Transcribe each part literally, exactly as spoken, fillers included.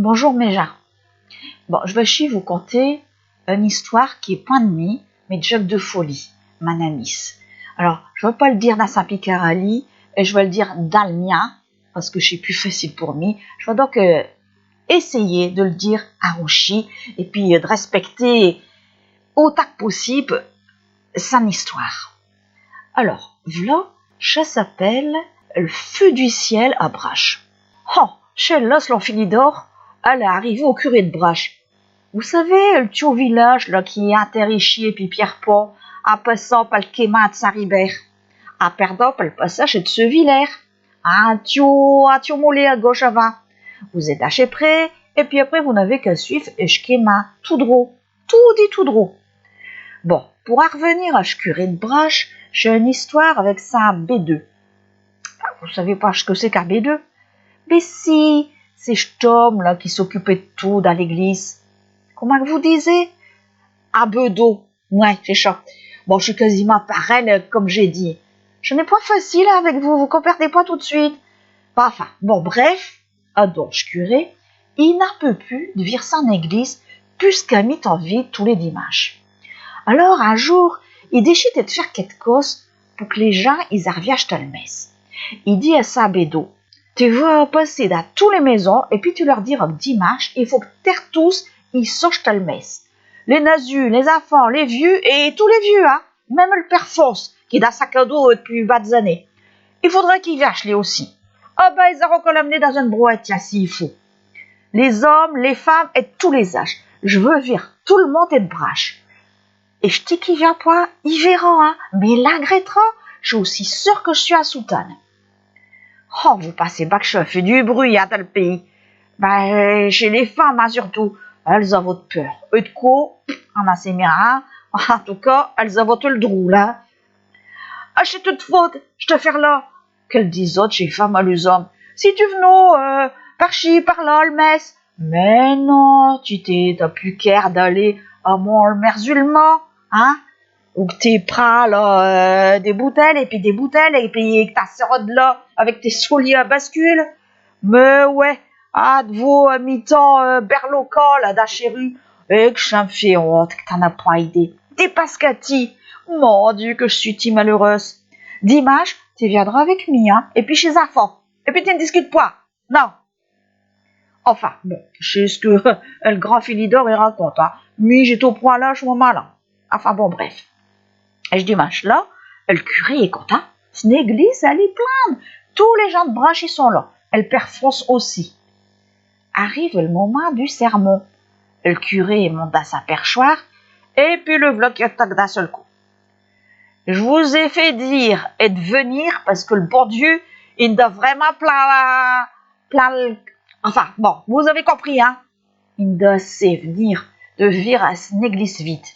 Bonjour mes gins. Bon, j' vas ichi vous conter eune histoire qui est point d' mi, mais d' Jacques Defolie, min ami. Alors, j' vas pas l' dire dins sin picard à li, et j' vas l' dire dins l' mien, parce que ch'est pus facile pour mi. J' vas donc, euh, essayer de l' dire à rouchi, et pis, euh, d' respecter autant qu' possible sin histoire. Alors, v'là, cha s'appelle l' fu du ciel à Brache. Oh, chelle-là, s' Lanfilidor, alle est arrivée au curé d' Brache. Vous savez, l' tiot village, là, qui est inter ichi et pis Pierrepont, in passant par l' quémin d' Saint-Ribert, in perdant par l' passage ed Seuvillers. Un tiot, un tiot molet à gauche avant. Vous êtes à ch' près, et pis après, vous n'avez qu'à suivre ch' quémin, tout drot, toudis tout drot. Bon, pour arvenir à ch' curé d' Brache, j'ai eune histoire avec sin bédeu. Ah, vous savez pas ch' que ch'est qu'un bédeu ? Mais si, ch'est ch't homme-là qui s'occupait d' tout dins l'église. Commint qu' vous disez ? Un bedeau. Ouais, ch'est cha. Bon, j' sus quasimint parel, euh, comme j'ai dit. Ch' n'est pas facile avec vous, vous comperdez pas tout d' suite. Enfin, bon, bref, adon ch' curé, i n'in peut pus d' vir sin église pus qu'à mitan vide tous les diminches. Alors, un jour, i décide ed faire quète cosse pour qu' les gins, is arviach'tent à l' messe. I dit à sin bédeu : « Te vas passer dins tous les maisons, et pis te leu diras qu' diminche, i faut qu' tertous, is soch'tent à l' messe. Les nasus, les infants, les viux, et tous les viux, hein, même l' père Fonce, qui est dins sin cadeau, euh, d'pus vingt années. I faudra qu'i viache, li aussi. Ah ben, is aront qu'à l'amener dins eune brouette, tiens, s'i faut. Les hommes, les femmes, et d' tous les âges. J' veux vir tout l' monde ed Brache. Et ch'ti qui vient point, i verra, hein, mais i l'ingrettera, j' sus aussi sûr que j' sus in soutane. » Oh, vous pinsez pas qu' cha fait du bruit, hein, dins l' pays. Ben, euh, chez les femmes, hein, surtout. Alles avottent peur. Et d' quo, in a sait mie, hein. In tout cas, alles avottent l' droule, hein. « Ah, ch'est de t' faute, ch't affaire-là », qu'alles disottent, chés femmes, à leus hommes. « Si te v'nos, euh, par chi, par là, à l' messe. » « Mais non, ti, t'as pus quer d'aller à mont l' Merzulman, hein ? Ou qu' te prinds là, euh, des boutelles, et pis des boutelles, et pis qu' t'in sers de là avec tes souliers à bascule. Mais ouais, ah, te vos à mitan, euh, berlocas, là, dins chés rues. Et qu' cha m' fait honte qu' t'in as point idée. T'es pas ce qu'ti. Mon Diu, que j' sus ti malheureuse. Diminche, te viendras avec mi, hein, et pis chés infants. Et pis te n' discutes point. Non. » Enfin, bon, ch'est ch' que l' grand Philidor i raconte, hein. Mi, j'étos point là à ch' momint-là. Enfin, bon, bref. Et ch' diminche-là, l' curé i est contint. S'n église, alle est pleine. Tous les gins d' Brache i sont là. Et l' père Fonce aussi. Arrive l' momint du sermon. L' curé i monte dins sin perchoir, et pis l' v'là qui attaque d'un seul cop. « J' vous ai fait dire ed venir parce que l' bon Diu, i n' dot vraimint plein, plein l'... » Enfin, bon, vous avez compris, hein. I n' dot assez venir de vir s'n église vide.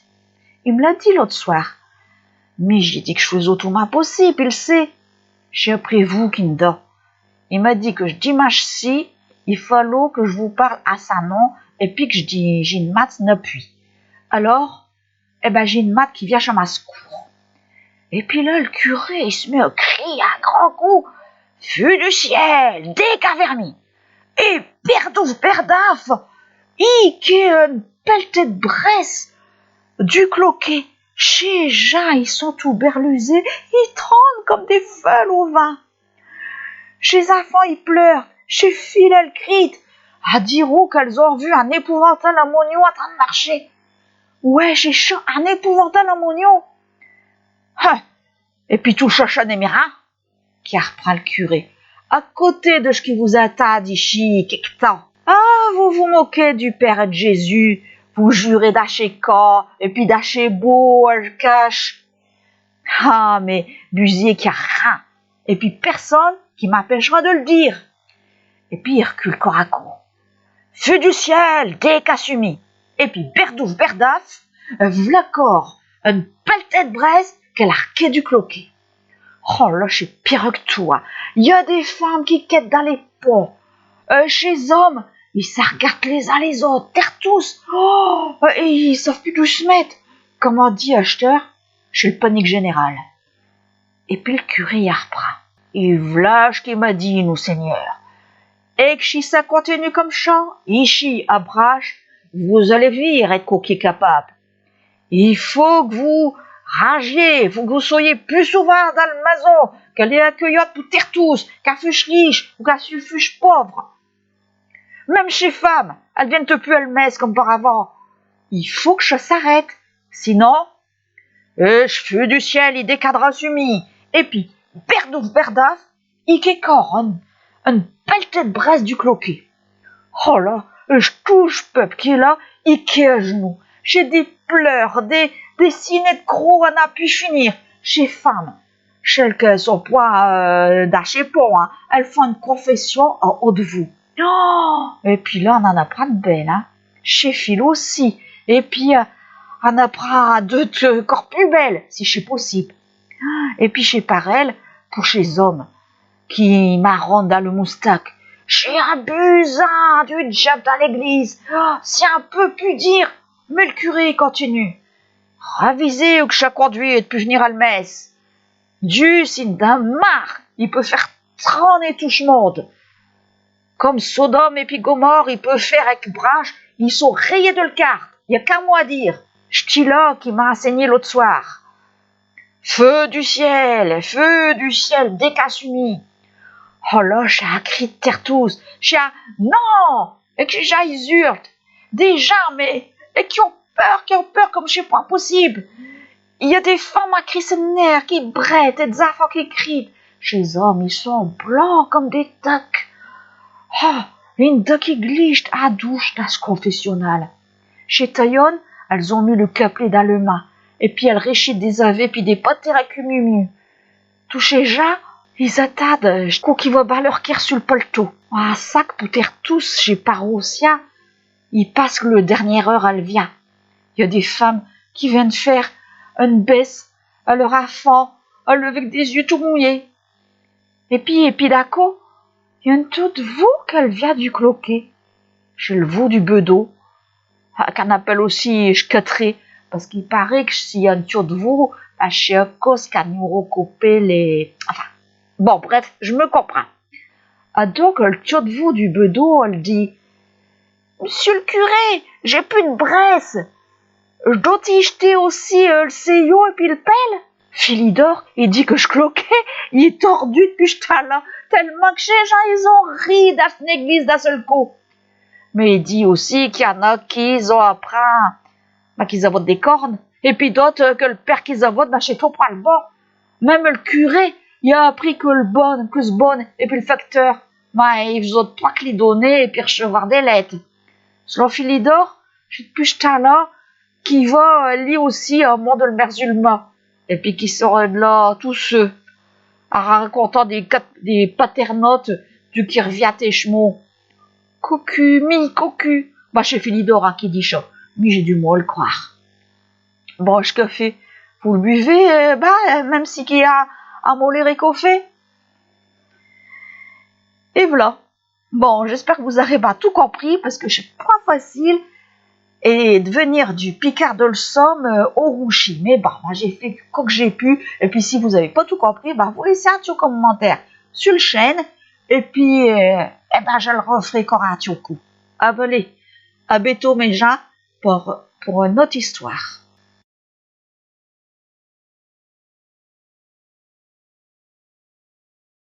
I m' l'a dit l'aute soir. Mi, j'ai dit qu' j' faisos tout min possibe, i l' sait. Ch'est après vous qu'i n' dot. I m'a dit que ch' diminche-ci, i fallot que j' vous parle à sin nom, et pis que j' dis, j'in minte n'a pus. Alors, eh ben, j'in minte qui viache à min secours. Et pis là, l' curé, i s' met à crier à grands coups : « Fu du ciel, déca vers mi ! » Et berdouf, berdaf, i quet eune pelletée d' braisse du cloquer. Chés gins, i sont tout berlusés, i trannent comme des feulles au vint. Chés infants, i pleurent, chés filles, al crient. In dirot qu'alles ont rvu un épouvantail à moniaux in train d' marcher. Ouais, ch'est cha, un épouvantail à moniaux. Hein. Et pis tout cha, cha n'est mie rien, qu'i arprind l' curé. À côté de ch' qui vous attind d'ichi quéque temps. Ah, vous vous moquez du Père et d' Jésus, vous jurez dins chés camps, et pis dins chés bos, à l' cache. Ah, mais busiez qu'i a rien. Et pis personne qui m'impêchera de l' dire. Et pis i r'cule cor un cop. Fu du ciel, déca su mi. Et pis berdouf, berdaf, v'là cor eune pelletée d' braisse qu'al arquet du cloquer. Oh là, ch'est pire que tout, hein. I a des femmes qui quettent dins les ponts. Euh, chés hommes, i s'argardent les uns les autes, tertous. Oh, euh, et i savent pus d'où s' mette. Comme in dit achteure, ch'est l' panique générale. Et pis l' curé i arprind. Et v'là ch' qu'i m'a dit, nou Seigneur. Et que si cha continue comme cha, ichi, à Brache, vous allez vir ed quo qu'il est capable. I faut que vous ragiez, faut que vous soyez pus souvint dins l'maison, qu'elle est accueillante pour tertous, qu'elle fuche riche ou qu'elle fuche pauve. Même chés femmes, elles viennent pus à l'messe comme par avant. I faut que cha s'arrête, sinon, euh, ch'fu du ciel, i décadra su mi. Et pis, berdouf, berdaf, i quécor un, un pelleté d'bresse du cloquer. Oh là, euh, tout ch'peupe qui est là, i quait à genoux. Ch'est des pleurs, des, des signes ed croix à n'a pus finir. Chés femmes, chelles qui sont point, euh, dins chés ponts, hein, elles font eune confession à haute voix. Oh, et pis là, on in apprind d'belles, hein. Chés filles aussi. Et pis, euh, on in apprind d'eutes, euh, cor pus belles, si ch'est possible. Et pis ch'est parel pour chés hommes qui maronnent dins leu moustaque. Ch'est un busin du diabe dins l'église. Oh, si on peut pus dire, mais l'curé i continue. Ravisez où qu'cha conduit ed pus v'nir à l'messe. Diu, s'i n'in a marre, i peut faire traner tout ch'monde. Comme Sodome et pis Gomorrhe, i peut faire avec Brache, i sont rayés de l'carte. I a qu'un mot à dire. Ch'ti-là qui m'a inseigné l'aute soir. Feu du ciel, feu du ciel, décadez su mi. Oh là, cha crie tertous, cha, non, et que j'aille hurle. Des gins, mais, et qui ont peur, qui ont peur comme ch'est point possible. I a des femmes à crisser d'nerfs, qui brettent, et des infants qui crient. Chés hommes, i sont blancs comme des tuques. Oh, eune d'un qui gliche à douche dins ch'confessionnal. Chés taillones, elles ont mis leu capelet dins leu main, et pis elles réchitent des avés pis des pater à cumumu. Tous chés gins, i s'attindent à quo qu'i va bin leu quer su l'pal'teau. Un sac pour tertous chés paroissiens, i pinse que leu dernière heure, alle vient. I a des femmes qui viennent faire eune baisse à leu infant, à leu avec des yux tout mouillés. Et pis, et pis d'un cop, i a eune tiote voix qu'alle vient du cloquer. Ch'est l'voix du bedeau, ah, qu'in appelle aussi ch'catré, parce qu'i paraît que s'i a eune tiote voix, bah, ch'est à cause qu'in a recopé les, enfin, bon, bref, j'me comprinds. Adonc, l'tiote voix du bedeau, alle dit : « M'sieu l'curé, j'ai pus d'bresse. J'dos-ti j'ter aussi, euh, l'seillot et pis l'pelle ? » Philidor, i dit que ch'cloquer, il est tordu d'puis ch'temps-là, tell'mint que chés gins, is ont ri dins s'n église d'un seul cop. Mais i dit aussi qu'i a qu'in a qui ont apprins, bah, qu'i avottent des cornes, et pis d'autes, euh, que l'père qu'i avottent, bah, ch'étot point l'bon. Même l'curé, il a appris que l'bonne, que ch'bonne, et pis l'facteur, bah, i f'zottent point que li donner et pis r'chevoir des lettes. Ch'lot Philidor, ch'est d'puis ch'temps-là qu'i va, euh, li aussi, au monde d'el Merzulma, et pis qu'i sort d'là tout seu, in racontant des cat-, des paternotes du qu'i r'vient éch'mot. Cocu, mi, cocu. Bah, ch'est Philidor, hein, qui dit cha. Mi, j'ai du mau à l'croire. Bon, ch'café, vous l'buvez, euh, bah, euh, même si qu'i a un mollet récauffé ? Et v'là. Bon, j'espère que vous avez bin tout compris, parce que ch'est point facile, et d'venir du picard de l'Somme, euh, au rouchi. Mais bon, moi, j'ai fait quo que j'ai pu, et pis si vous avez pas tout compris, bah, vous laissez un tiot commentaire su l'chaîne, et pis, euh, eh ben, j'el r'ferai cor un tiot cop. Allez, à bétôt, mes gins, pour, pour eune aute histoire.